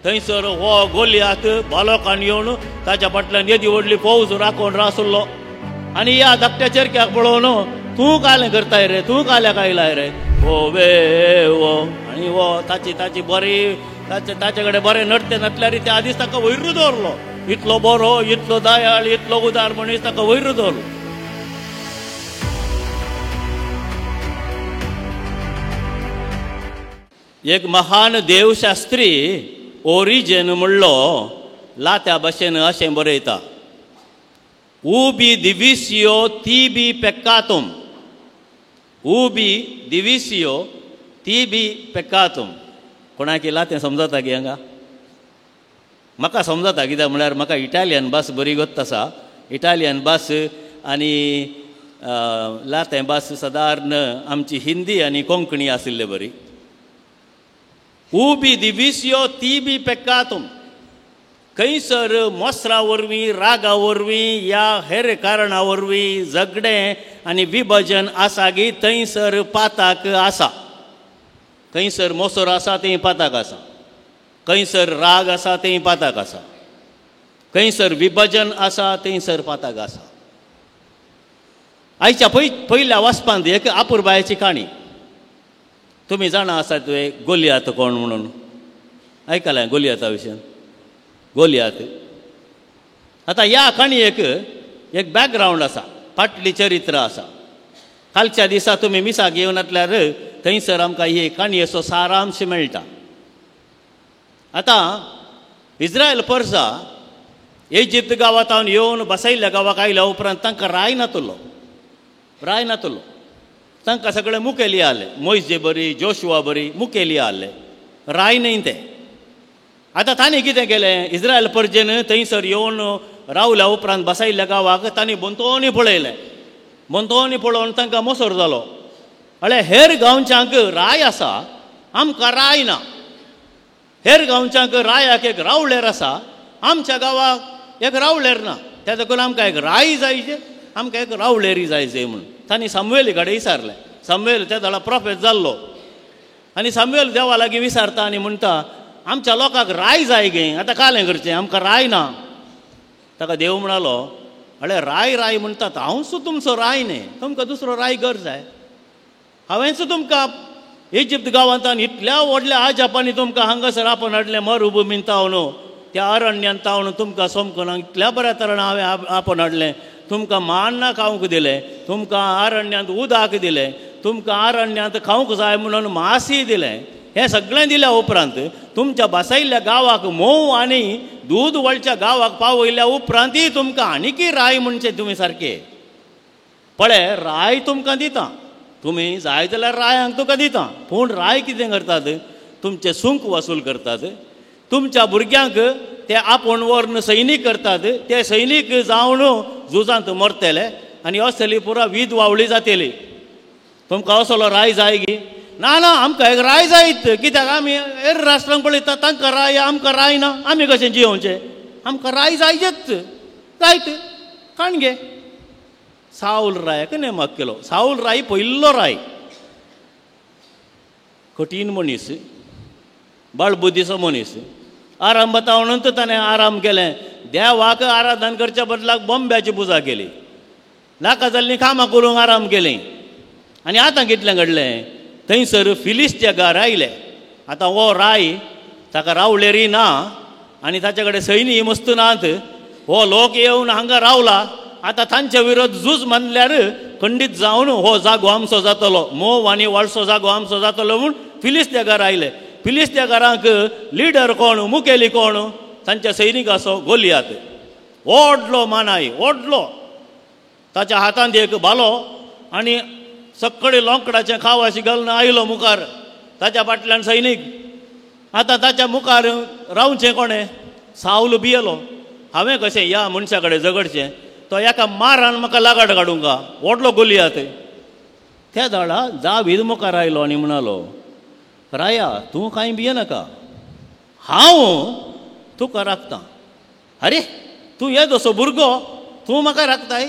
थंयसर हो गोलियात बालोकान येवन ताच्या फाटल्यान येदी व्हडली फौज राखून रासलो आनी ह्या धाकट्या चेरक्याक पळोवन तूं कालें करताय रे, तूं काल्याक आयलाय रे, हो वे हो. आनी हो ताची ताची बरी ताचे कडेन बरें नडते नासल्यार ते आदींच ताका वयर दवरलो. इतलो बरो, इतलो दयाळ, इतलो उदार मनीस ताका वयर दवरलो. एक महान देवशास्त्री ओरिजन म्हणलो लात्या भाशेन अशें बरयता, उबी दिविसियो ती बी पेक्कातुम, उबी दिविसियो ती बी पेक्कातुम. कोणाक लातें समजता की हांगा? म्हाका समजता, कित्याक म्हळ्यार म्हाका इटालियन भास बरी गोत्त आसा. इटालियन भास आनी लातें भास सादारण आमची हिंदी आनी कोंकणी आशिल्ले बरी. उबी दिविसियो ती बी पेक्कातुम, खंयसर मोसरा वरवीं, रागा वरवीं या हेर कारणा वरवीं झगडें आनी विभजन आसा गी थंयसर पाताक आसा. खंयसर मोसर आसा थंय पाताक आसा, खंयसर राग आसा थंय पाताक आसा, खंयसर विभजन आसा थंयसर पाताक आसा. आयच्या पयल्या वाचपांत एक आपुरबायाची काणी. तुमी जाणा आसा तुवें गोलियात कोण म्हणून आयकलें गोलियाता विशयान? गोलियात आतां ह्या काणयेक एक बॅकग्रावंड आसा, फाटली चरित्र आसा. कालच्या दिसा तुमी मिसाक येवन नासल्यार थंयसर आमकां ही काणयेचो सारांश मेळटा. आतां इस्रायल परसा इजिप्त गांवांत येवन बसयल्ल्या गांवाक आयल्या उपरांत तांकां राय नातलो, राय नातलो. तांकां सगळे मुखेली आसले, मोयजे बरी, जोशुआ बरी मुखेली आसले, राय न्हय ते. आतां तांणी कितें केलें, इस्रायल परजेन थंयसर येवन रावल्या उपरांत बसयल्ल्या गांवाक तांणी भोंवतणी पळयलें. भोंवतणी पळोवन तांकां मोसर जालो, म्हळ्यार हेर गांवच्यांक राय आसा, आमकां राय ना. हेर गांवच्यांक रायाक एक रावळेर आसा, आमच्या गांवाक एक रावळेर ना. त्या देखून आमकां एक राय जायचे, आमकां एक रावळेरी जायचे म्हणून तांणी सामुएली कडेन विचारलें. सामुएल त्या वेळार प्रोफेट जाल्लो आनी सामुएल देवा लागीं विचारता आनी म्हणटा, आमच्या लोकांक राय जाय गे, आतां कालें करचें, आमकां राय ना. ताका देव म्हणालो, अळे राय राय म्हणटात, हांव सुद्दां तुमचो राय न्ही, तुमकां दुसरो राय गरज जाय. हांवेंच तुमकां इजिप्त गांवांत इतल्या व्हडल्या आजापांनी तुमकां हांगासर आपोवन हाडलें, मरुभुमीन तावन, त्या अरण्यांत तावन तुमकां सोमकून इतल्या बऱ्या तरान हांवें आपोवन हाडलें, तुमकां मान्ना खावंक दिलें, तुमकां अरण्यांत उदक दिलें, तुमकां अरण्यांत खावंक जाय म्हणून मासी दिलें. हें सगळें दिल्या उपरांत तुमच्या बसयल्ल्या गांवाक म्होंव आनी दूद वळच्या गांवाक पावयल्या उपरांतय तुमकां आनीकय राय म्हणचे तुमी सारके. पळय, राय तुमकां दिता, तुमी जाय जाल्यार रायांक तुका दिता, पूण राय कितें करतात, तुमचे सुंक वसूल करतात, तुमच्या भुरग्यांक ते आपोवन व्हरून सैनीक करतात, ते सैनीक जावन झुजांत मरतले आनी असली पुरा वीद वावळी जातली. तुमकां असलो राय जाय गी? ना ना, आमकां एक राय जायत, कित्याक आमी हेर राष्ट्रांक पळयता, तांकां राय, आमकां राय ना, आमी कशें जियोवचें, आमकां राय जायचेच जायत. काण गे सावल रायाक नेमक केलो. सावल राय पयल्लो राय, कठीण मनीस, बाळबुद्दीचो मनीस. आराम बतावून ताणें आराम केलें, देवाक आराधन करच्या बदलाक बॉम्ब्याची पुजा केली, नाका जाल्लीं कामां करूंक आराम केलीं. आनी आतां कितलें घडलें, थंयसर फिलिस्त्या आयले. आतां हो राय ताका रावळेरी ना आनी ताचे कडेन सैनी मस्त नात. हो लोक येवन हांगा रावला, आतां तांचे विरोध झूज मानल्यार खंडीत जावन हो जागो आमचो जातलो, मोव आनी वाळसो जागो आमचो जातलो म्हूण फिलिस्त्यागार आयले. फिलिस्त्यागारांक लिडर कोण, मुखेली कोण, तांच्या सैनिकाचो गोलियात, व्हडलो मानाय, व्हडलो. ताच्या हातांत एक भालो आनी सगळे लोंकडाचें खावाशी घालून आयलो मुखार, ताच्या फाटल्यान सैनीक. आतां ताच्या मुखार रावचें कोणें? सावल भियेलो, हांवें कशें ह्या मनशा कडेन झगडचें, तो एका मारान म्हाका लागाड काडूंक व्हडलो गोलियात. त्या दाडा दावीद मुखार आयलो आनी म्हणालो, राया तूं कांय भियेनाका, हांव तुका राखतां. अरे तूं येदोसो भुरगो, तूं म्हाका राखताय?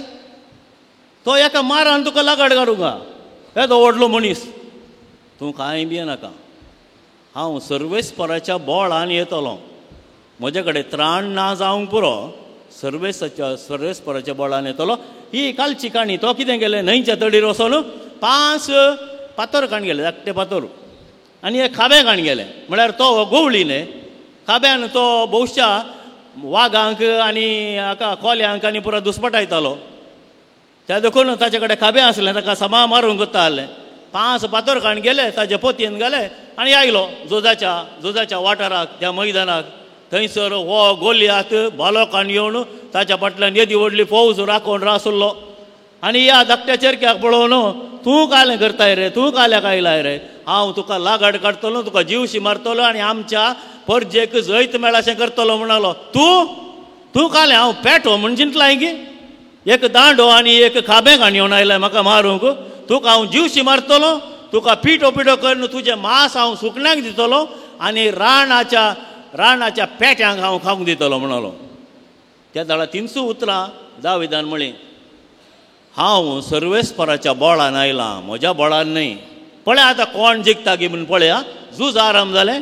तो एका मारान तुका लागाड काडूंक येदो व्हडलो मनीस, तूं कांय भियेनाका, हांव सर्वेस्पराच्या बोळान येतलो. म्हजे कडेन त्राण ना जावंक पुरो, सर्वेसाच्या सर्वेस्पराच्या बळान येतलो. ही कालची काणी. तो कितें केलें, न्हंयच्या तडीर वचोन 5 फातर काण गेले, धाकटे फातर, आनी एक खाबें काण गेलें. म्हळ्यार तो गोवळी न्हय, खाब्यान तो भोवशा वागांक आनी हाका कोल्यांक आनी पुरो दुस्पटायतालो. त्या देखून ताचे कडेन खाबें आसलें, ताका समा मारूंक कोत्ता आसलें. 5 फातर काण गेले, ताजे पोतयेन गेले आनी आयलो झुजाच्या झुजाच्या वाठाराक, त्या मैदानाक. थंयसर हो गोलियात भालो काण येवन ताच्या फाटल्यान येदी व्हडली फौज राखोवन रासुल्लो. आनी ह्या धाकट्या चेरक्याक पळोवन, तूं कालें करताय रे, तूं काल्याक आयलाय रे, हांव तुका लागाड काडटलो, तुका जीवशी मारतलो आनी आमच्या परजेक जैत मेळाशें करतलो म्हणालो. तूं तूं कालें हांव पेटो म्हूण चिंतलाय की एक दांडो आनी एक खाबें काण येवन आयलाय म्हाका मारूंक, तुका हांव जीवशी मारतलो, तुका पिठो पिठो करून तुजें मांस हांव सुकण्याक दितलो आनी राणाच्या राणाच्या पेट्यांक हांव खावंक दितलो म्हणालो. त्या दाळा 300 उतरां दाविदान म्हळीं, हांव सर्वेस्पराच्या बळान आयलां, म्हज्या बळान न्हय. पळय आतां कोण जिखता गी म्हूण पळया. झूज आराम जालें.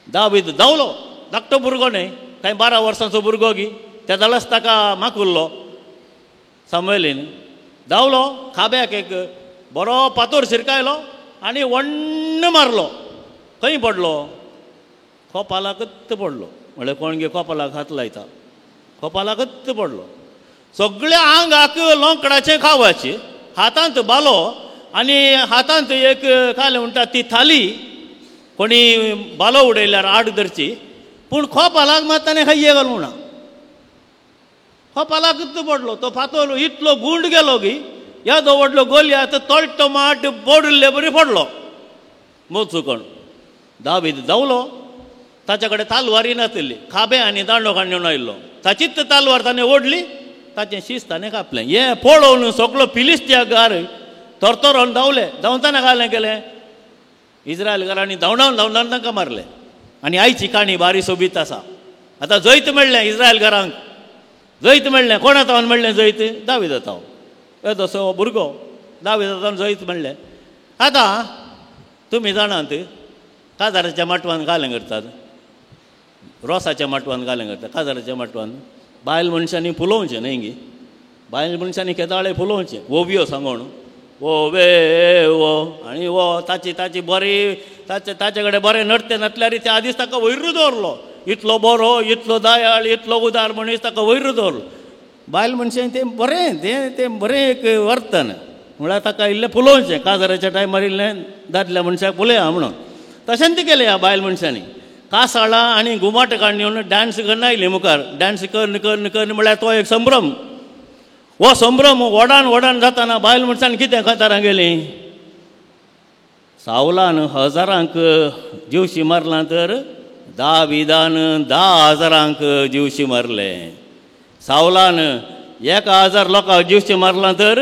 दावीद धांवलो, धाकटो भुरगो न्हय, कांय 12 वर्सांचो भुरगो गी, त्या दाळाच ताका माकुल्लो सामुएलीन. धांवलो, खाब्याक एक बरो पातोर शिरकायलो आनी वण्ण मारलो. खंय पडलो? खोपालाकच पडलो. म्हळ्यार कोण गे खोपालाक हात लायता, खोपालाकच पडलो. सगळ्या आंगाक लोंकडाचें खावपाचें, हातांत बालो आनी हातांत एक कालें म्हणटा ती थाली, कोणी बालो उडयल्यार आड धरची, पूण खोपालाक मात ताणें खंय घालूंक ना. खोपालाकच पडलो तो फातोर, इतलो गुंड गेलो की येदो व्हडलो गोलयात तळटो माट पडिल्ले बरी पडलो मोचुकण. दावीद धांवलो, ताच्या कडेन तालवारी नाशिल्ली, खाबें आनी दांडो काडून आयिल्लो. ताचीच तालवार ताणें ओडली, ताचें शीस ताणें कापलें. हें पळोवन सगलो फिलिस्तीगार थरथरोन धांवले. धांवतना कालें केलें, इस्रायलकारांनी धांवडावन धांवडावन तांकां मारले. आनी आयची काणी बारी सोबीत आसा. आतां जैत मेळ्ळें इस्रायलकारांक, जैत मेळ्ळें. कोणा तावन मेळ्ळें जैत? दाविदा तावन. येदोसो भुरगो दाविदा तावन जैत मेळ्ळें. आतां तुमी जाणात, काजाराच्या माटवान कालें करतात, रोसाच्या माटवान कालें करतात. काजाराच्या माटवान बायल मनशांनी फुलोवचें न्हय गी, बायल मनशांनी केदाळे फुलोवचें, ओवयो सांगोन ओ वे ओ आनी ओ ताची ताची बरी ताचे ताचे कडेन बरें नडतें नासल्यार त्या आदींच ताका वयर दवरलो. इतलो बरो, इतलो दयाळ, इतलो उदार मनीस, ताका वयर दवरलो. बायल मनशांनी तें बरें तें तें बरें एक वर्तन म्हळ्यार ताका इल्लें फुलोवचें, काजाराच्या टायमार इल्लें दादल्या मनशाक फुलया म्हणून. तशेंच तें केलें ह्या बायल मनशांनी. कासाळां आनी घुमट काडून येवन डांस करून आयली मुखार. डांस करून करून करून म्हळ्यार तो एक संभ्रम. हो संभ्रम व्हडान व्हडान जाताना बायल मनशान कितें कातारां गेलीं, सावलान हजारांक जीवशी मारलां तर दाविदान 10,000 जीवशी मारले. सावलान 1,000 लोकांक जीवशी मारलां तर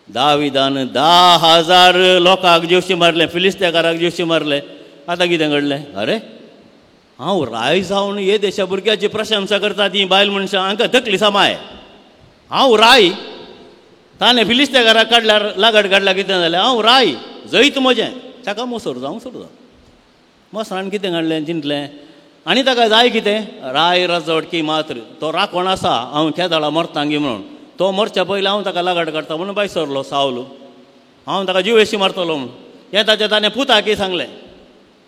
दाविदान 10,000 लोकांक जीवशी मारले, फिलिस्तेकाराक जीवशी मारले. आतां कितें घडलें? अरे हांव राय जावन हे देशा भुरग्याची प्रशंसा करता ती बायल मनशां, हांकां तकली सामाय. हांव राय, ताणें फिलिस्तेकाराक काडल्यार लागड काडल्यार कितें जालें? हांव राय, जैत म्हजें. ताका मोसोर जावंक सोडलो. मोसरान कितें काडलें चिंतलें आनी ताका जाय कितें? राय रजवटकी मात्र तो राखण आसा, हांव केदाळा मरतांगी म्हणून. तो मरच्या पयलीं हांव ताका लागड काडटा म्हणून भायर सरलो सावलो, हांव ताका जिवेशी मारतलो म्हणून. हें ताच्या ताणें पुताकी सांगलें.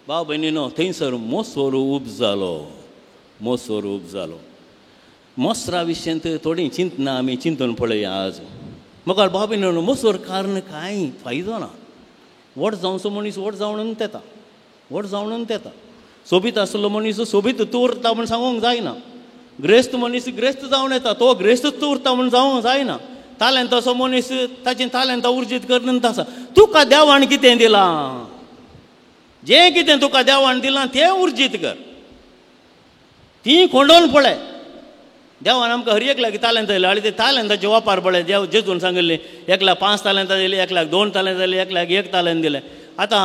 भाव भयणीनो, थंयसर मोसोर उब जालो, मोसोर उब जालो. मोसरा विशयांत थोडीं चिंतना आमी चिंतून पळया आज. मुखार भाव भयणीनो, मोसोर कारण कांय फायदो ना. व्हड जावचो मनीस व्हड जावन येता, व्हड जावन येता. सोबीत आसलो मनीस सोबीत उरता म्हूण सांगूंक जायना. ग्रेस्त मनीस ग्रेस्त जावन येता, तो ग्रेस्तच उरता म्हूण जावंक जायना. तालेंत असो मनीस ताची तालेंतां उर्जीत करून आसा. तुका देवान कितें दिलां, जें कितें तुका देवान दिलां तें उर्जीत कर, ती खोंडोवन पळय. देवान आमकां हर एकल्याक तालेंत दिलें आनी ते तालेंताचे वापर पळय. देव जेजून सांगिल्लें, एकल्याक 5 तालेंतां दिलीं, एकल्याक 2 तालेंतां दिलीं, एकल्याक 1 तालेंत दिलें. आतां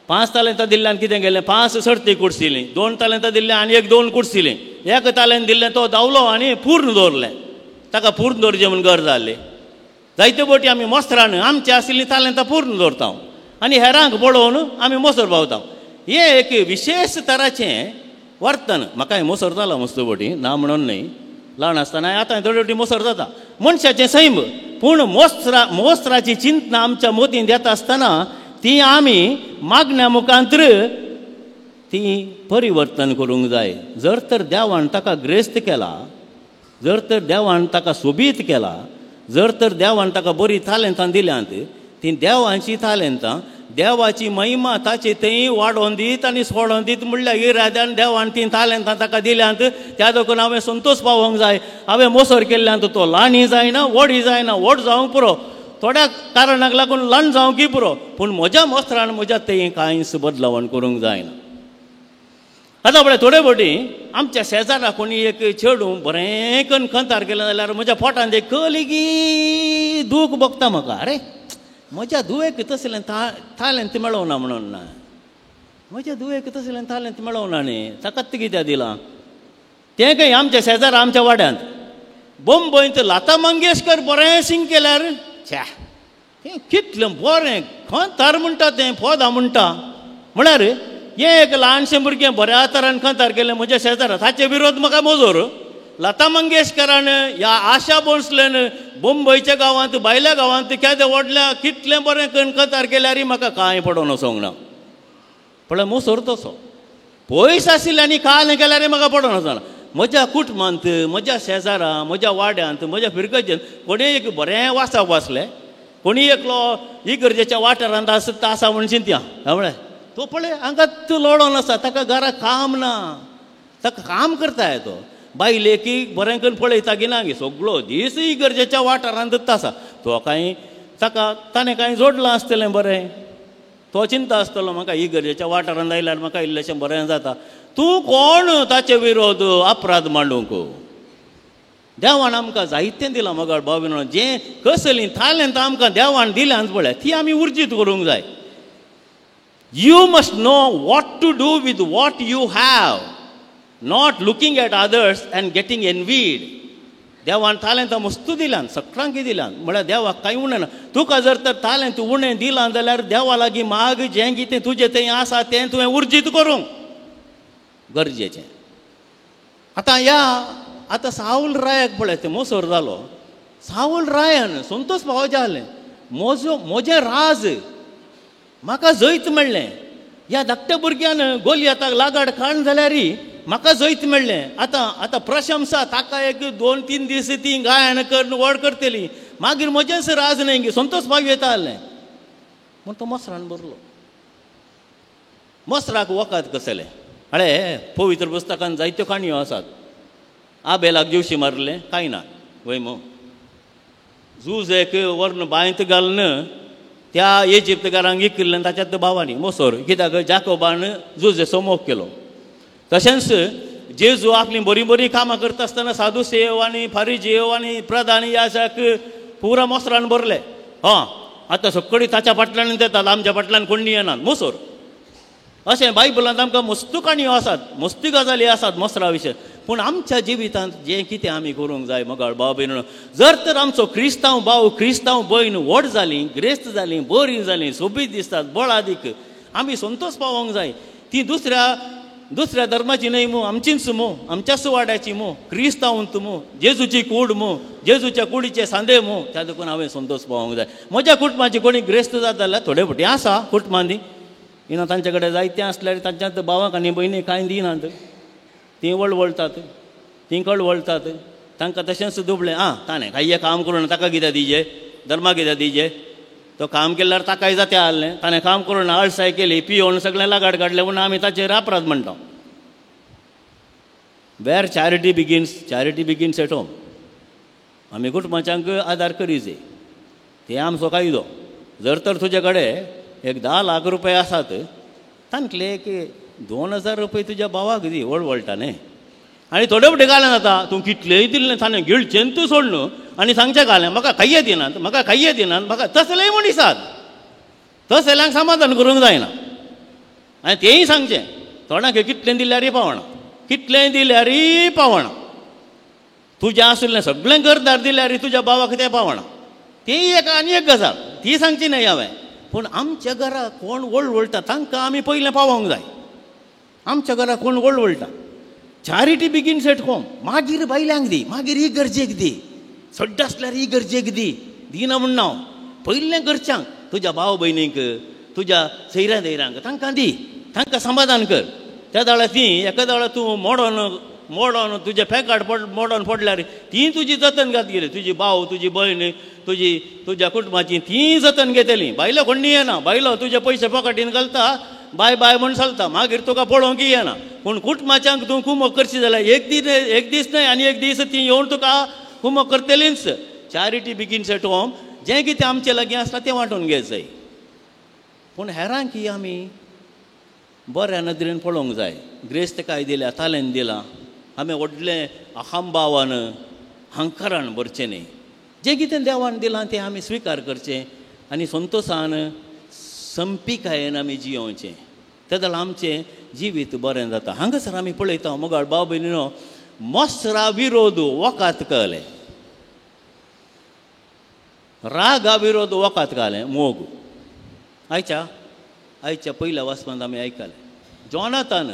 5 तालेंतां दिल्ल्यान कितें केलें? 5 सर्ती कुडसिलीं. 2 तालेंतां दिल्लें आनी एक 2 कुडसिलीं. 1 तालेंत दिल्लें तो धांवलो आनी पूर्ण दवरलें. ताका पूर्ण दवरचें म्हूण गरज जाली. जायते बोटी आमी मोसरान आमचे आशिल्लीं तालेंतां पूर्ण दवरता आनी हेरांक पळोवन आमी मोसर पावता. हें एक विशेश तराचें वर्तन म्हाका मोसर जाला मस्त बोटी ना म्हणून न्हय, ल्हान आसतना आतां थोडे फावटी मोसर जाता मनशाचें सैम. पूण मोस्त्राची चिंतना आमच्या मोतींत येता आसतना ती आमी मागण्या मुखांतर ती परिवर्तन करूंक जाय. जर तर देवान ताका ग्रेस्त केला, जर तर देवान ताका सोबीत केला, जर तर देवान ताका बरी तालेंतां दिल्यांत, ती देवांची तालेंतां देवाची महिमा ताचे थंय वाडोवन दीत आनी सोडोवन दीत म्हणल्यार इराद्यान देवान ती तालेंतां ताका दिल्यांत. त्या देखून हांवें संतोश पावोवंक जाय. हांवें मोसर केल्ल्यान तो ल्हानय जायना व्हडय जायना, व्हड जावंक पुरो, थोड्या कारणाक लागून ल्हान जावंकय पुरो, पूण म्हज्या मोसरान म्हज्या थंय कांयच बदलावण करूंक जायना. आतां पळय थोडे फावटी आमच्या शेजारा कोणी एक चेडूं बरें करून खंतार केलें जाल्यार म्हज्या पोटांत एक कलिगी दूख भोगता म्हाका. अरे म्हज्या धुवेक तसलें तालेंत मेळोना म्हणून ना, म्हज्या धुवेक तसलें तालेंत मेळोना न्ही, ताकाच कित्याक दिलां तें. खंय आमच्या शेजारा आमच्या वाड्यांत बंबयंत लता मंगेशकर बरें सिंग केल्यार छ्या तें कितलें बरें खंतार म्हणटा, तें फोदां म्हणटा. म्हळ्यार हें एक ल्हानशें भुरगें बऱ्या तरान खंतार केलें म्हज्या शेजारा, ताचे विरोध म्हाका मजोर. लता मंगेशकरान ह्या आशा भोंसलेन बंबयच्या गांवांत भायल्या गांवांत केदें व्हडल्या कितलें बरें करून खंतार केल्यार म्हाका कांय पडोवन वचोंक ना. पळय मोसोर तसो पयस आशिल्ले आनी काल केल्यार म्हाका पडोवन वचना. म्हज्या कुटुंबांत, म्हज्या शेजारा, म्हज्या वाड्यांत, म्हज्या फिरगजेंत कोणी एक बरें वाचप वाचलें, कोणी एकलो इगर्जेच्या वाठारांत आसता आसा म्हूण चिंतया. म्हळ्यार तो पळय हांगाच लडोन आसा, ताका घरा काम ना, ताका काम करता तो बायलेकी बरें करून पळयता की ना, सगळो दीस इगर्जेच्या वाठारांतच आसा तो. कांय ताका ताणें कांय जोडलां आसतलें बरें, तो चिंता आसतलो म्हाका इगर्जेच्या वाठारांत आयल्यार म्हाका इल्लेशें बरें जाता. तूं कोण ताचे विरोध अपराध मांडूंक? देवान आमकां जायतें दिलां मगळ भाव भयणीनो, जें कसलीं तालेंतां आमकां देवान दिल्यांत पळय ती आमी उर्जीत करूंक जाय. You must know what to do with what you have, not looking at others and getting envied. देवान तालेंतां मस्तू दिल्यान, सगळ्यांक दिल्यान, म्हळ्यार देवाक कांय उणें ना. तुका जर तर तालेंत उणें दिलां जाल्यार देवा लागीं माग, जें कितें तुजें थंय आसा तें तुवें उर्जीत करूंक गरजेचें. आतां ह्या आतां सावल रायाक पळय तें मोसोर जालो. सावल रायान संतोष पावोवचें आहलें, म्हजो म्हजें राज म्हाका जैत मेळ्ळें. ह्या धाकट्या भुरग्यान गोलयाताक लागाड काडून जाल्यार म्हाका जैत मेळ्ळें. आतां आतां प्रशंसा ताका एक 2-3 दीस ती गायन करून व्हड करतली, मागीर म्हजेंच राज न्हय गे, संतोष पावो येता आहलें म्हूण तो मोसरान भरलो. मोसराक वखद कसलें? अळे पवित्र पुस्तकान जायत्यो काणयो आसात. आबेलाक जिवशी मारलें कांय ना वय मो, झूज एक व्हरून बांयत घालून त्या इजिप्तकारांक इकिल्लें ताच्यात भावांनी मोसोर, कित्याक जाकोबान जुजेचो मोग केलो. तशेंच जेजू आपलीं बरीं बरीं कामां करता आसतना साधुसेव आनी फारिजेव आनी प्रधान याजक पुरा मोसरान भरले. हां आतां सगळीं ताच्या फाटल्यान येतात, आमच्या फाटल्यान कोण येनात मोसोर. अशें बायबलांत आमकां मस्तू काणयो आसात, मस्ती गजाली आसात मोसरा विशय. पूण आमच्या जिवितांत जें कितें आमी करूंक जाय मगाळ भाव भयण, जर तर आमचो क्रिस्तांव भाव क्रिस्तांव भयण व्हड जालीं, ग्रेस्त जालीं, बरीं जालीं, सोबीत दिसतात, बळादीक, आमी संतोष पावोवंक जाय. ती दुसऱ्या दुसऱ्या धर्माची न्हय मू, आमचीच मू, आमच्याच वाड्याची मू, क्रिस्तांव मू, जेजूची कूड मू, जेजूच्या कुडीचे सांदे मू. त्या देखून हांवें संतोष पावोवंक जाय. म्हज्या कुटुंबाची कोणी ग्रेस्त जाता जाल्यार थोडे फावटी आसा कुटुंबांनी इना तांचे कडेन जायतें आसल्यार तांच्यात भावाक आनी भयणी कांय दिनात, तीं वळवळटात, तीं कळवळटात. तांकां तशेंच दुबळें आं ताणें कांय काम करून ताका कित्याक दिजे, धर्मा कित्याक दिजे, तो काम केल्यार ताकाय जाता आहलें, ताणें काम करून आळसाय केली, पियोवन सगळें लागाड काडलें म्हणून आमी ताचेर अपराध म्हणटा. Where charity begins, charity begins at home. आमी कुटुंबाच्यांक आदार करी जाय, तें आमचो कायदो. जर तर तुजे कडेन एक 10 लाख रुपया आसात, तांतले एक 2000 रुपये तुज्या भावाक दी, वळवळटा न्ही. आनी थोडे फावटी घालें जाता, तूं कितलेय दिल्लें ताणें गिळचें तूं सोडून आनी सांगचें घालें म्हाका खाय्ये दिनात, म्हाका खाय्ये दिनात, म्हाका तसलेय मनीस आसात, तसल्यांक समाधान करूंक जायना. आनी तेंय सांगचें, थोड्यांक कितलें दिल्यारय पावना, कितलेंय दिल्यारय पावना, तुजें आशिल्लें सगळें घरदार दिल्यारय तुज्या भावाक तें पावना. ती एक आनी एक गजाल ती सांगची न्हय हांवें. पूण आमच्या घरा कोण वळवळटा तांकां आमी पयलें पावोवंक जाय. आमच्या घरा कोण वळवळटा, Charity begins at home. मागीर बायल्यांक दी, मागीर ही गरजेक दी, सड्ड आसल्यार ही गरजेक दी, दिना म्हण हांव. पयलें घरच्यांक, तुज्या भाव भयणींक, तुज्या सैऱ्या धैऱ्यांक तांकां दी, तांकां समाधान कर. त्या दाळा ती एका दाळा तूं मोडोन मोडोन तुजें पेकाट मोडोन पडल्यार ती तुजी जतन घेतली, तुजी भाव तुजी भयण तुजी तुज्या कुटुंबाची ती जतन घेतली. बायलो कोण्णी येना, बायलो तुजे पयशे पोकटीन घालता, बाय बाय म्हण चलता, मागीर तुका पळोवंक येना. पूण कुटुंबाच्यांक तूं कुमक करशी जाल्यार एक दीस एक दीस न्हय आनी एक दीस ती येवन तुका कुमक करतलीच. Charity begins at home. जें कितें आमचे लागीं आसता तें वांटून घेत जाय, पूण हेरांक ही आमी बऱ्या नदरेन पळोवंक जाय. ग्रेस्त काय दिल्या, तालेंत दिलां, आमी व्हडलें अहंभावान हंकारान भरचें न्ही. जें कितें देवान दिलां तें आमी स्विकार करचें आनी संतोशान संपिकायेन आमी जियोवचें. तें जाल्यार आमचें जिवीत बरें जाता. हांगासर आमी पळयता मोगाळ भाव भयणीनो, मसरा विरोध वकात कळ्ळें, रागा विरोध वकात घालें मोग. आयच्या आयच्या पयल्या वाचपांत आमी आयकलें, जॉनाथान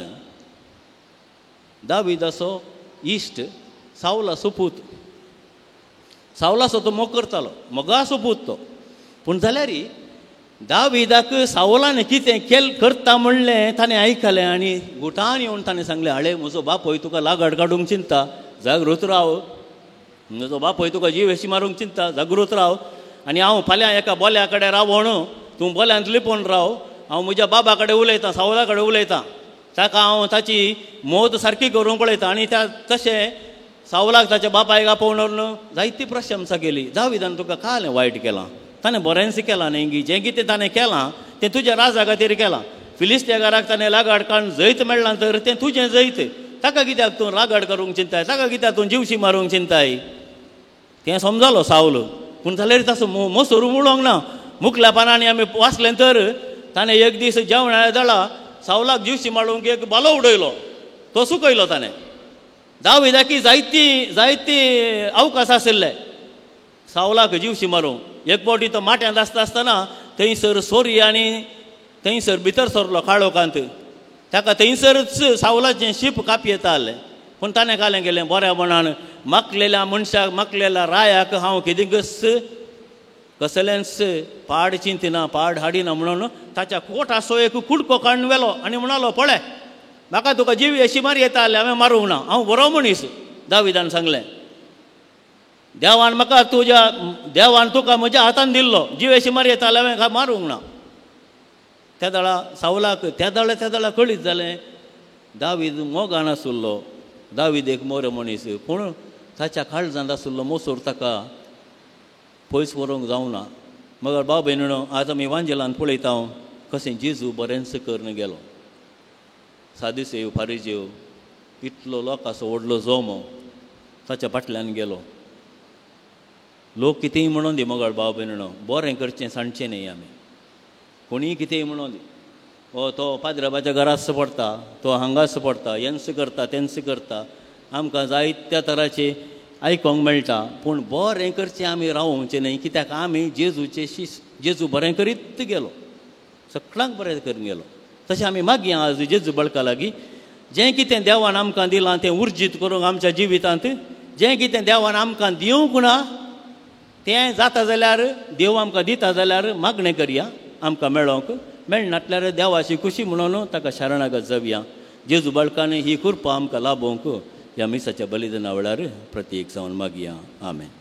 दाविदाचो इश्ट, सावलाचो पूत. सावलाचो तो मोग करतालो, मोगाचो पूत तो. पूण जाल्यार दाविदाक सावलान कितें केल करता म्हणलें ताणें आयकलें आनी गुटान येवन ताणें सांगलें, हाळे म्हजो बापूय तुका लागड काडूंक चिंता, जागृत राव. म्हजो बापूय तुका जीव अशी मारूंक चिंता, जागृत राव. आनी हांव फाल्यां एका बोल्या कडेन रावण, तूं बोल्यांत लिपोवन राव, हांव म्हज्या बाबा कडेन उलयतां, सावला कडेन उलयतां, ताका हांव ताची मोद सारकी करूंक पळयतां. आनी त्या तशें सावलाक ताच्या बापायक आपोवन व्हरून जायती प्रशंसा केली. दाविदान तुका कालें वायट केलां, ताणें बरेंच केलां न्ही गी, जें कितें ताणें केलां तें तुज्या राजा खातीर केलां. फिलिस्तेगाराक ताणें लागाड काडून जैत मेळ्ळां तर तें तुजें जैत, ताका कित्याक तूं रागाड करूंक चिंताय, ताका कित्याक तूं जिवशी मारूंक चिंताय. तें समजलो सावल, पूण जाल्यार ताचो मोसोर उडोवंक ना. मुखल्या पानांनी आमी वाचलें तर ताणें एक दीस जेवणा दळा सावलाक जिवशी मारूंक एक बालो उडयलो, तो सुकयलो ताणें. दाविदाकी जायती जायती अवकाश आशिल्ले सावलाक जिवशी मारूंक. एक फावटी तो माट्यांत आसता आसतना थंयसर सोरी आनी थंयसर भितर सरलो काळोखांत, ताका थंयसरच सावलाचें शीप कापयेता आसलें. पूण ताणें कालें केलें बऱ्या मनान, माकलेल्या मनशाक माकलेल्या रायाक हांव कितेंच कसलेंच पाड चिंतिना, पाड हाडिना म्हणून ताच्या कोटाचो एक कुडको काडून व्हेलो आनी म्हणालो, पळय म्हाका तुका जीव अशी मार येता आसलें, हांवें मारूंक ना, हांव बरो मनीस. दाविदान सांगलें, देवान म्हाका तुज्या देवान तुका म्हज्या हातान दिल्लो, जीव अशी मार येता आसलें, हांवें मारूंक ना. त्या दळा सावलाक त्या दळा त्या दळा कळीत जालें दावीद मोगान आशिल्लो, दावीद एक मोरो मनीस, पूण ताच्या काळजांत आशिल्लो मोसोर ताका पयस व्हरूंक जावना. मगर भाव भयणीनो, आज आमी वांजेलान पळयता हांव कशें जेजू बरेंच करून गेलो. सादुसेव फारिजेव इतलो लोकांचो व्हडलो जोमो ताच्या फाटल्यान गेलो. लोक कितेंय म्हणून दी मगर भाव भयणीनो, बरें करचें सांडचें न्ही आमी. कोणीय कितेंय म्हणून दी, ओ तो पाद्रबाच्या घराच पडटा, तो हांगाच पडटा, हेंच करता तेंच करता, आमकां जायत्या तराचे आयकोंक मेळटा. पूण बरें करचें आमी रावोवचें न्हय, कित्याक आमी जेजूचे शिश, जेजू बरें करीत गेलो, सगळ्यांक बरें करून गेलो. तशें आमी मागया आज जेजू बळका लागीं, जें कितें देवान आमकां दिलां तें उर्जीत करूंक आमच्या जिवितांत, जें कितें देवान आमकां दिवंक ना तें जाता जाल्यार देव आमकां दिता जाल्यार मागणें करया, आमकां मेळोंक मेळनासल्यार देवाची खुशी म्हणून ताका शरणागत जावया. जेजू बाळकान ही कृपा आमकां लाभोवंक ह्या मिसाच्या बलिदाना वेळार प्रतीक जावन मागया. आमेन.